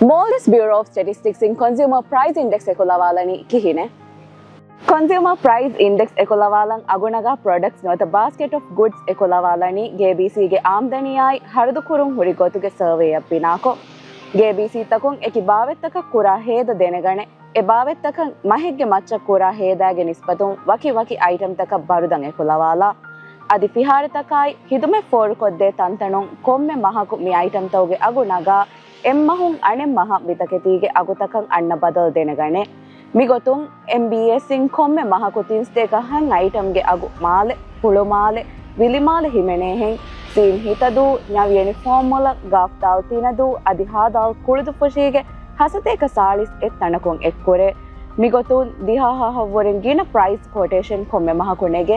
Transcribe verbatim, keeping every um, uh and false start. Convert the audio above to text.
މޯލްޑިވްސް ބިއުރޯ އޮފް ސްޓެޓިސްޓިކްސް އިން ކޮންސިއުމަރ ޕްރައިސް އިންޑެކްސް އެކުލަވާލަނީ ކިހިނެއް؟ ކޮންސިއުމަރ ޕްރައިސް އިންޑެކްސް އެކުލަވާލަން އަގުނަގާ ޕްރޮޑަކްޓްސް ނުވަތަ ބާސްކެޓް އޮފް ގުޑްސް އެކުލަވާލަނީ ގޭބީސީގެ އާމްދަނީއާއި ހަރަދުކުރުން ހުރި ގޮތުގެ ސަރވޭއަށް ބިނާކޮށް. ގޭބީސީތަކުން އެކި ބާވަތްތަކަށް ކުރާ ހޭދަ ދެނެގަނެ، އެ ބާވަތްތަކަށް މަހެއްގެ މައްޗަށް ކުރާ ހޭދާގެ ނިސްބަތުން ވަކި ވަކި އައިޓަމްތަކަށް ބަރުދަން އެކުލަވާލާ. އަދި ފިހާރަތަކާއި ޚިދުމަތް ފޯރުކޮށްދޭ ތަންތަނުން ކޮންމެ މަހަކު މި އައިޓަމްތަކުގެ އަގު ނަގާ، އެއްމަހުން އަނެއް މަހަށް މިތަކެތީގެ އަގުތަކަށް އަންނަ ބަދަލު ދެނެގަނެ. މިގޮތުން އެމްބީއެސް އިން ކޮންމެ މަހަކު ތިން ސަތޭކަ ހަތް އައިޓަމްގެ އަގު މާލެ، ހުޅުމާލެ، ވިލިމާލެ ހިމެނޭހެން، ސީން ހިތަދޫ، ނަވިޔަނި ފޯމުލަ، ގާފް ދާލް ތިނަދޫ، އަދި ހާ ދާލް ކުޅުދުފުށީގެ ހަ ސަތޭކަ ސާޅީސް އެއް ތަނަކުން އެއްކުރޭ. މިގޮތުން ދިހަ ހައަށްވުރެން ގިނަ ޕްރައިސް ކޮޓޭޝަން ކޮންމެ މަހަކު ނެގޭ.